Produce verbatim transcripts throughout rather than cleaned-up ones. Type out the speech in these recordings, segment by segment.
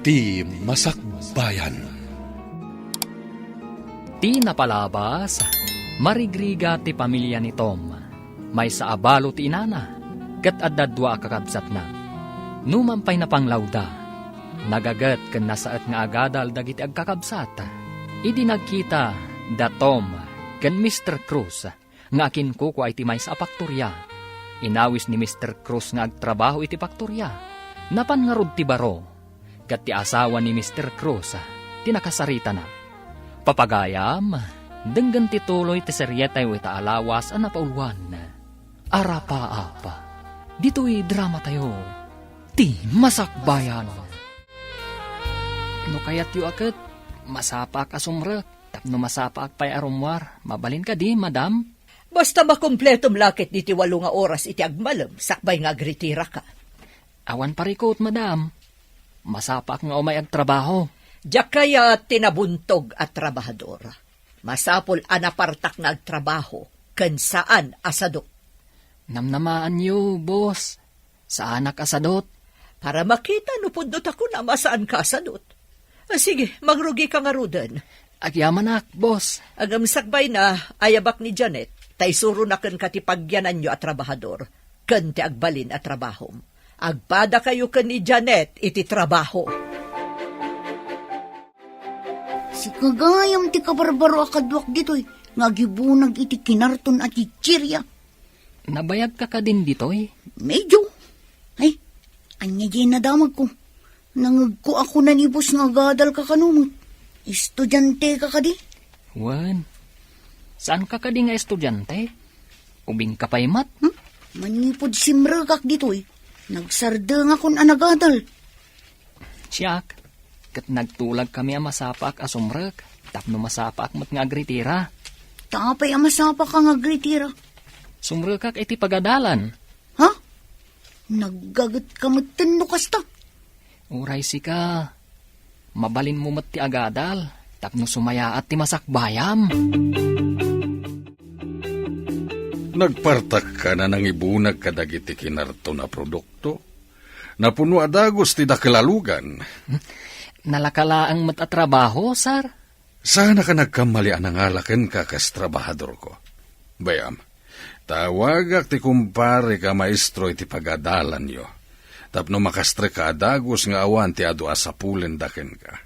Ti Masakbayan. Ti napalabas, marigrigat ti pamilia ni Tom. Maysa a balo ti inana, ket adda dua a kakabsatna. Numan pay napanglawda, nagaget ken nasaet nga agadal dagiti agkakabsat. Idi nagkita da Tom ken Mister Cruz, nga akinkukua iti maysa a paktoria. Inawis ni Mister Cruz nga agtrabaho iti paktoria. Napan ngarud ti baro, ket ti asawa ni Mister Cruz ti nakasaritana. Papagayam, denggen ti tuloy ti serietayo ita a lawas a napauluan. Arapaap. Ditoy dramatayo, Ti Masakbayan. No kayatyo a ket, masapaak a sumrek, tapno masapaak pay a rummuar. Mabalin kadi, madam? Basta makumpletom la ket diti walo nga oras iti agmalem, sakbay nga agritiraka. Awan parikut, madam. Masapaak nga umay agtrabaho. Diak kayat ti nabuntog a trabahador. Masapul a napartak nga agtrabaho ken saan a sadut. Namnamaanyo, boss. Saanak a sadut. Para makita no pudno ta kunam a saanka a sadut. Ah, sige, mangrugika ngaruden. Agyamanak, boss. Ngem sakbay na, ayabak ni Janet, ta isuronak kenka ti pagyananyo a trabahador, ken ti agbalin a trabahom. Agpadakayo ken ni Janet iti trabaho. Sika gayam ti kabarbaro a kaduak ditoy nga agibunag iti kinarton a chichirya. Nabayagka kadin ditoy? Medyo. Ay, ania diay nadamagko? Nangegko a kuna ni boss nga agadalka kano met. Estudianteka kadi? Wen, saanka kadi nga estudiante? Ubingka pay met? Hmm? Manipud simrekak ditoy, nagsardengakon a nagadal. Siak, ket nagtulagkami a masapaak a sumrek, tapno masapaak met nga agritira. Ta apay a masapaak nga agritira? Sumrekak iti pagadalan. Ha? Naggagetka metten no kasta? Uray sika, mabalinmo met ti agadal, tapno sumayaat ti masakbayam. Nagpartakka a nangibunag kadagiti kinarton a produkto. Napuno a dagus ti dakkel a lugan. Nalaka laeng met a trabaho, sir. Saanak a nagkammali a nangala kenka kas trabahadorko. Bay-am, tawagak ti kumparek a maestro iti pagadalanyo. Tapno makastrek a dagus nga awan ti adu a sapulenda kenka.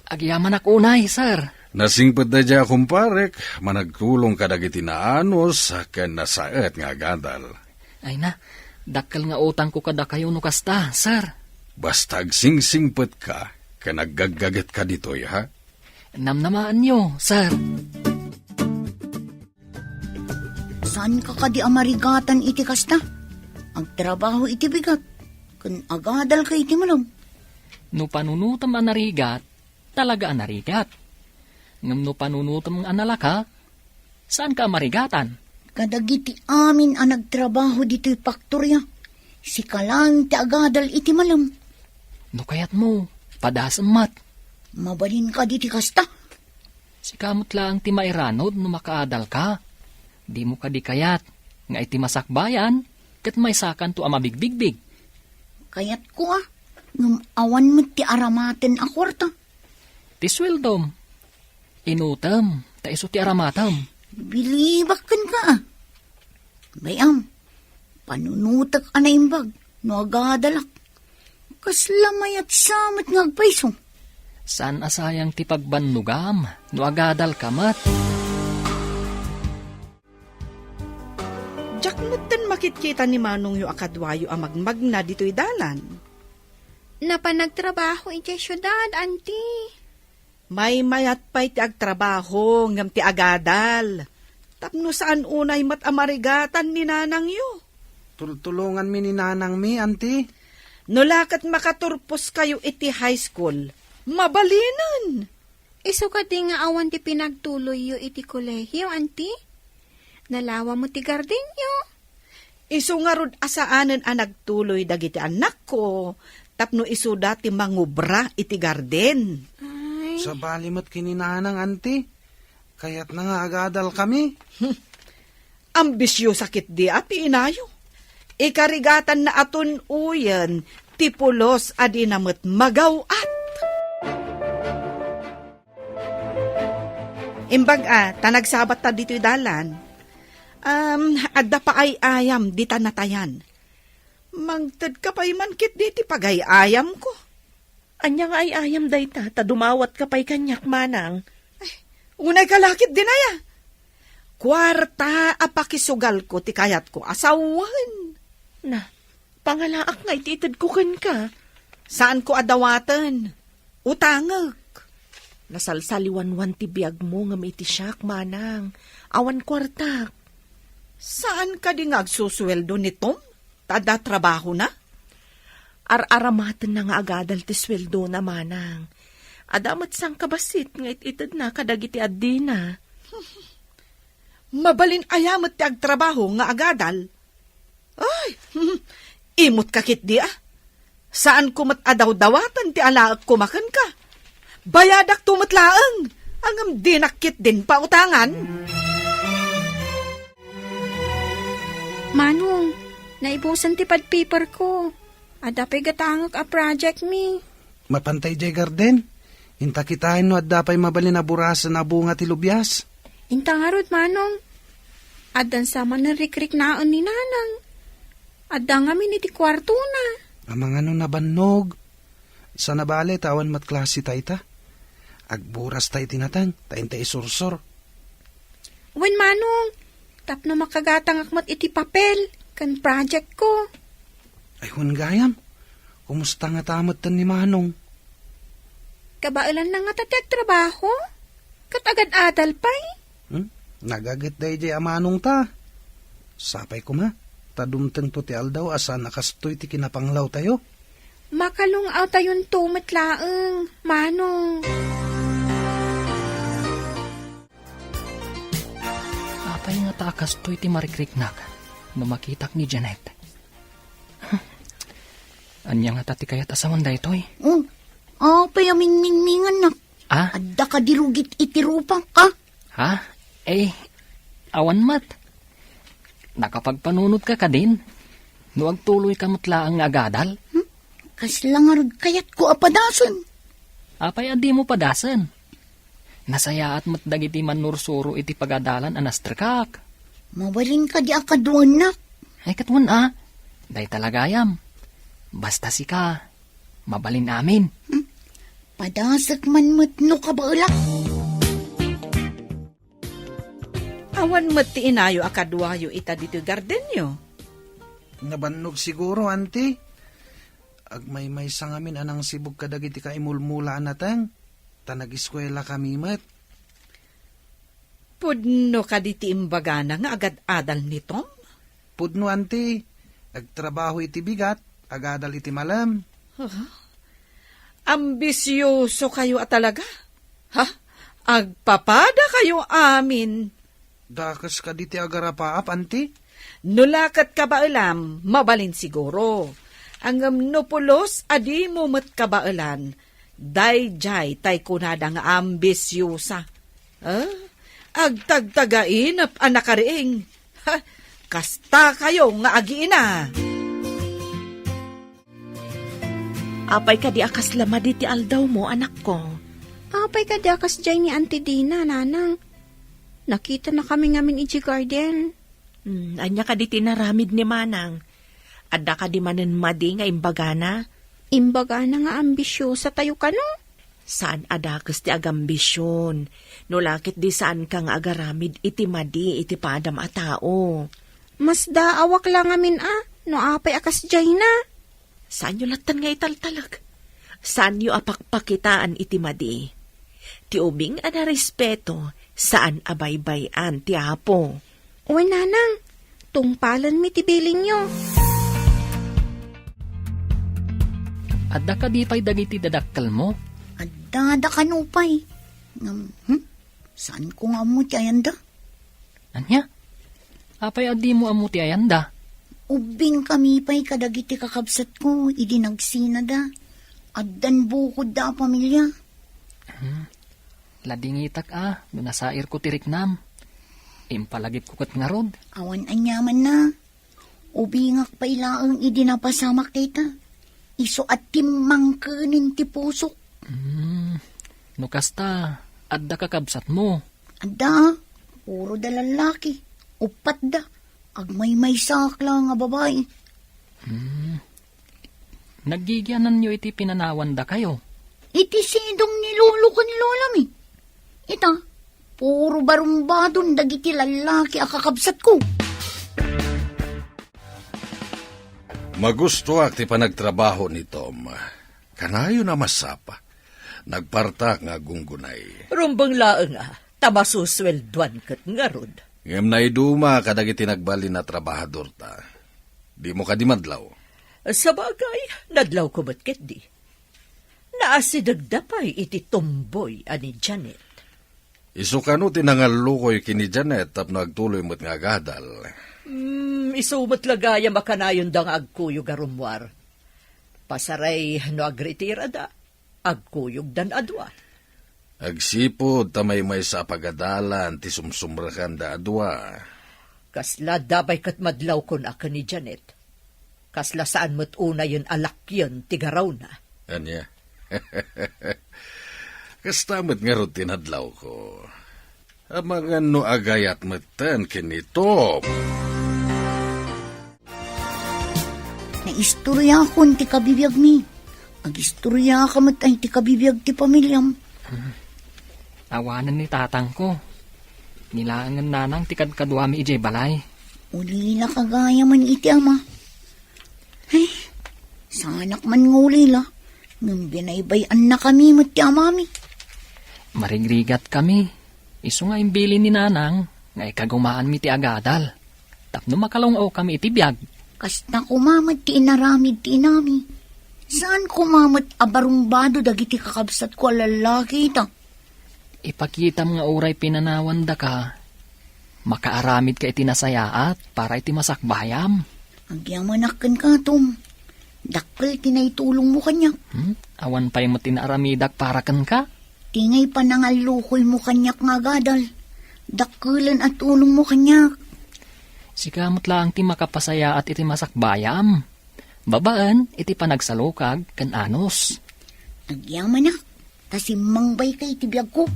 Agyamanak unay, sir. Nasingpet daydiay a kumparek, managtulong kadagiti naanus ken nasaet nga agadal. Ay na, dakkel nga utangko kadakayo no kasta, sir. Basta agsingsingpetka ken aggaggagetka ditoy, ha? Namnamaanyo, sir. Saanka kadi a marigatan iti kasta? Agtrabaho iti bigat, ken agadalka iti malem. No panunotem a narigat, talaga a narigat. Ngem no panunotem a nalaka, saanka a marigatan. Kadagiti amin a nagtrabaho ditoy paktoria, sika laeng ti agadal iti malem. No kayatmo, padasem met. Mabalin kadi ti kasta? Sika met laeng ti mairanod no makaadalka. Dimo kadi kayat nga iti masakbayan ket maysakanto a mabigbigbig? Kayatko a, ngem awan met ti aramaten a kuarta. Ti sueldom, inutem, ta isu ti aramatem. Bilibak kenka a. Bay-am, panunotek a naimbag no agadalak. Kasla mayat sa met nga agpayso. Saan a sayang ti pagbannogam no agadalka met. Diak metten makitkita ni manongyo a kaduayo a magmagna ditoy dalan. Napan nagtrabaho idiay siudad, anti. Maymayat pay ti agtrabaho ngem ti agadal. Tapno saan unay met a marigatan ni nanangyo. Tultulonganmi ni nanangmi, anti. No la ket makaturposkayo iti high school, mabalinen. Isu kadi nga awan ti pinagtuloyyo iti kolehio, anti? Nalawa met ti gardenyo. Isu ngarud a saanen a nagtuloy dagiti annakko tapno isuda ti mangubra iti garden. Ay. Sabali met ken ni nanang, anti. Kayatna nga agadalkami. Ambisiosa ketdi a ti inayo. Ikarigatanna a tun-oyen ti pulos a dina met magaw-at. Imbag a, ta nagsabatta ditoy dalan. Um, adda pa ay-ayam dita natayan. Mangtedka pay man ketdi iti pagay-ayamko. Ania nga ay-ayam dayta, ta dumawatka pay kaniak, manang? Ay, unay ka lakit din aya. Kuarta a pakisugalko ti kayatko a sawen. Na, pangalaak nga iti itedko kenka. Saanko a dawaten. Utangek. Nasalsaliwanwan ti biagmo ngem iti siak, manang. Awan kuartak. Saan kadi nga agsusueldo ni Tom? Ta adda trabahona? Ar-aramatenna nga agadal ti sueldona, manang. Adda met sangkabassit nga it-itedna kadagiti addina. Mabalin aya met ti agtrabaho nga agadal? Ay, imot ka ketdi a. Saanko met a dawdawaten ti alaekko makenka. Bayadakto met laeng, ngem dinak ketdin pautangan. Manong, naibusen ti pad paper ko. Adda pay gatangek a project mi. Mapantay jay garden. Inta kitaen no adda pay mabalin a burasen a bunga ti lubias. Inta ngarud, manong. Addan sa manen rikriknaen ni nanang. Adda ngamin iti kuartona. Amangano nabannog. Sana bale ta awan met klase tayta. Agburas ta iti nateng, ta inta isursor. Wen, manong, tapno makagatangak met iti papel ken project ko. Ay, wen gayam, kumusta ngata metten ni manong? Kabaelanna ngata ti agtrabaho? Ket agad-adal pay? Hmm? Nagaget daydiay a manongta. Sapay koma, ta dumtengto ti aldaw a saan a kastoy ti kinapanglawtayo. Makalung-awtayonto met laeng, manong. Apay ngata a kastoy ti marikriknak no makitak ni Janet? Ania ngata ti kayat a sawen daytoy? Oh, apay a mingmingmingannak? Ah? Adda kadi rugit iti rupak, ah? Ha? Eh, awan met. Nakapagpanunotka kadin? No agtuloyka met laeng nga agadal? Hmm? Kasla ngarud kayatko a padasen. Apay a dimo padasen? Nasayaat met dagiti mannursuro iti pagadalan a nastrekak. Mabalin kadi a kaduaennak? Ay, ket wen a. Dayta la gayam. Basta sika, mabalin amin. Hmm? Padasek man met no kabaelak. Awan met ti inayo a kaduayo ita ditoy gardenyo. Nabannog siguro, anti. Agmaymaysa ngamin a nangsibog kadagiti kaimulmula a nateng, ta nagiskuelakami met. Pudno kadi ti imbagana nga agad-adal ni Tom? Pudno, anti. Agtrabaho iti bigat, agadal iti malem. Ah, ambisioso kayo a talaga. Ha? Agpapada kayo amin. Dakes kadi ti agarapaap, anti? No la ket kabaelam, mabalin siguro. Ngem no pulos a dimo met kabaelan, daydiay tay kunada nga ambisiosa. Ah, agtagtagainep a nakariing. Ha, kasta kayo nga agiina. Apay kadi a kasla madi ti aldawmo, anakko? Apay kadi a kasdiay ni Auntie Dina, nanang? Nakitanakami ngamin idiay garden. Hmm, ania kadi ti inaramid ni manang? Adda kadi manen madi nga imbagana? Imbagana nga ambisiosa tayo kano? Saan a dakes ti agambision, no la ket di saanka nga agaramid iti madi iti padam a tao. Masdaawak la ngamin a, no apay a kasdiayna. Saanyo latten nga italtalek? Saanyo a pakpakitaan iti madi? Ti ubing a narespeto, saan a baybay-an ti Apo. Wen, nanang, tungpalenmi ti bilinyo. Adda kadi pay dagiti dadakkelmo? Adda, adda kano pay. Ngem, hmm? Saanko nga ammo ti ayanda. Ania? Apay a dimo ammo ti ayanda? Ubbingkami pay kadagiti kakabsatko idi nagsinada. Addan bukodda a pamilia. Hmm. Ladingitak a, no nasairko ti riknam. Impalagipko ket ngarud. Awan aniamanna. Ubingak pay laeng idi napasamak dayta. Isu a timmangkenen ti pusok. Hmm. No kasta, adda kakabsatmo. Adda, puro da lallaki. Uppat da. Agmaymaysaak la nga babai. Hmm. Naggigiananyo iti pinanawandakayo? Iti sidong ni lolo ken lolami. Ita, puro barumbadon dagiti lallaki a kakabsatko. Magustoak ti panagtrabaho ni Tom. Kanayon a masapa. Nagpartak nga aggunggunay. Rumbeng laeng a, ta masusueldoan ket ngarud. Ngem naiduma kadagiti nagbalin a trabahadorta. Dimo kadi madlaw? Sabagay, nadlawko met ketdi. Naasidegda pay iti tomboy a ni Janet. Isu kano ti nangallukoy ken ni Janet tapno agtuloy met nga agadal? Hmm, isu met la gayam a kanayonda nga agkuyog a rummuar. Pasaray no agritirada, agkuyogdan a dua. Agsipud ta maymaysa a pagadalan ti sumsumrekanda a dua. Kasla dabay ket madlawkon a ken ni Janet. Kasla saan met unayen a lakyen ti garawna. Ania? Kasta met ngarud ti nadlawko. Amangan no agayat metten ken ni Tom. Naistoriakon ti kabibiagmi. Agistoriaka met ay ti kabibiag ti pamiliam. Awanen ni tatangko. Nilaengen nanang ti kadkaduami idiay balay. Ulila ka gayam iti ama. Ay, saanak man nga ulila. Ngem binaybay-annakami met ti amami. Marigrigatkami. Isu nga imbilin ni nanang nga ikagumaanmi ti agadal tapno makalung-awkami iti biag. Kasta koma met ti inaramid ti inami. Saan koma met a barumbado dagiti kakabsatko a lallaki ita. Ipakitam nga uray pinanawandaka, makaaramidka iti nasayaat para iti masakbayam. Agyamanak kenka, Tom. Dakkel ti naitulongmo kaniak. Hmm? Awan pay met ti naaramidak para kenka? Ti ngay panangallukoymo kaniak nga agadal. Dakkelen a tulongmo kaniak. Sika met laeng ti makapasayaat iti masakbayam. Babaen iti panagsalukag ken anus. Agyamanak, ta simmangbayka iti biagko.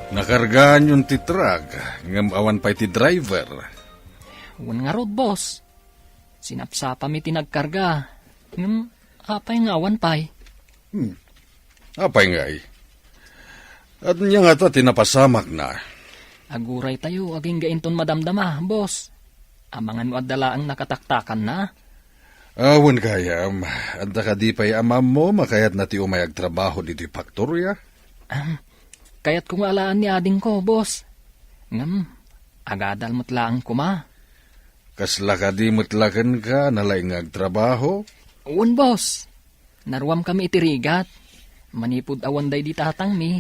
Nakargaanyon ti truck, ngem awan pay ti driver. Wen ngarud, boss. Sinapsapami ti nagkarga. Ngem apay nga awan pay? Hmm. Apay ngay? Ania ngata ti napasamakna? Aguraytayo agingga inton madamdama, boss. Amangan no adda laeng nakataktakanna? Awan gayam. Adda kadi pay amammo makayatna ti umay agtrabaho ditoy faktoria? Ah, kayatko nga alaan ni adingko, boss. Ngem, agadal met laeng koma. Kasla kadi met la kenka nalaing nga agtrabaho? Wen, boss. Naruamkami iti rigat. Manipud awan daydi tatangmi,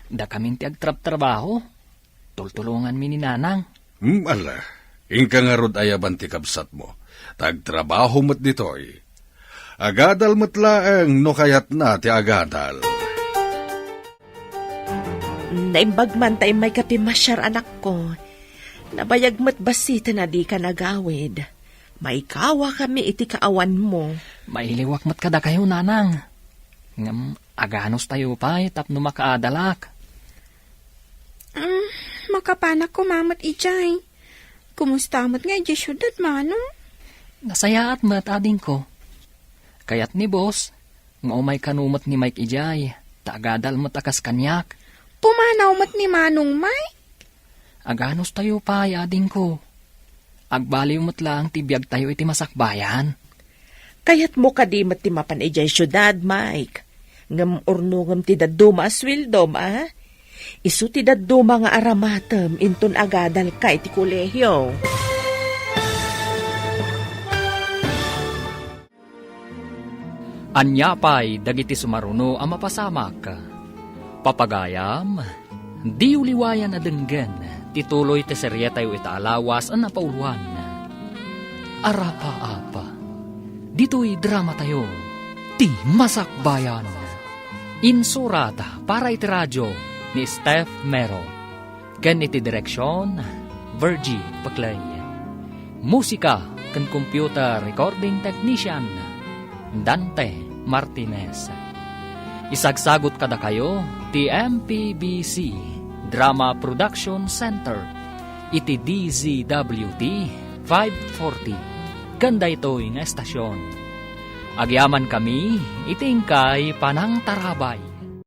dakamin ti agtrabtrabaho. Tultulonganmi ni nanang. Hmm, ala. Inka ngarud ayaban ti kabsatmo. Ta agtrabaho met ditoy. Agadal met laeng no kayatna ti agadal. Naimbag man ta immayka pimmasiar, anakko. Nabayag met bassiten a dika nagawid. Maikawakami iti kaawanmo. Mailiwak met kadakayo, nanang. Ngem aganustayo pay tapno makaadalak. Mm, makapanak koma met idiay. Kumusta met nga idiay siudad, Manong? Nasayaat met, adingko. Kayat ni boss nga umay kano met ni Mike idiay, ta agadal met a kas kaniak. Pumanaw met ni Manong Mike? Aganustayo pay, adingko. Agbaliw met laeng ti biagtayo iti masakbayan. Kayatmo kadi met ti mapan idiay siudad, Mike? Ngem urnongem ti dadduma a sueldom, a? Isu ti dadduma nga aramatem inton agadalka iti kolehio. Ania pay dagiti sumaruno a mapasamak? Papagayam, diyo liwayan a denggen ti tuloy ti serietayo ita a lawas a napauloan. Arapaap. Ditoy dramatayo, Ti Masakbayan. Insurat para iti radio ni Steph Mero. Ken iti direksion, Virgie Peclay. Musika ken computer recording technician, Dante Martinez. Isagsagut kadakayo ti M P B C Drama Production Center iti D Z W T five forty ken daytoy nga estasion. Agyamankami iti inkay panangtarabay.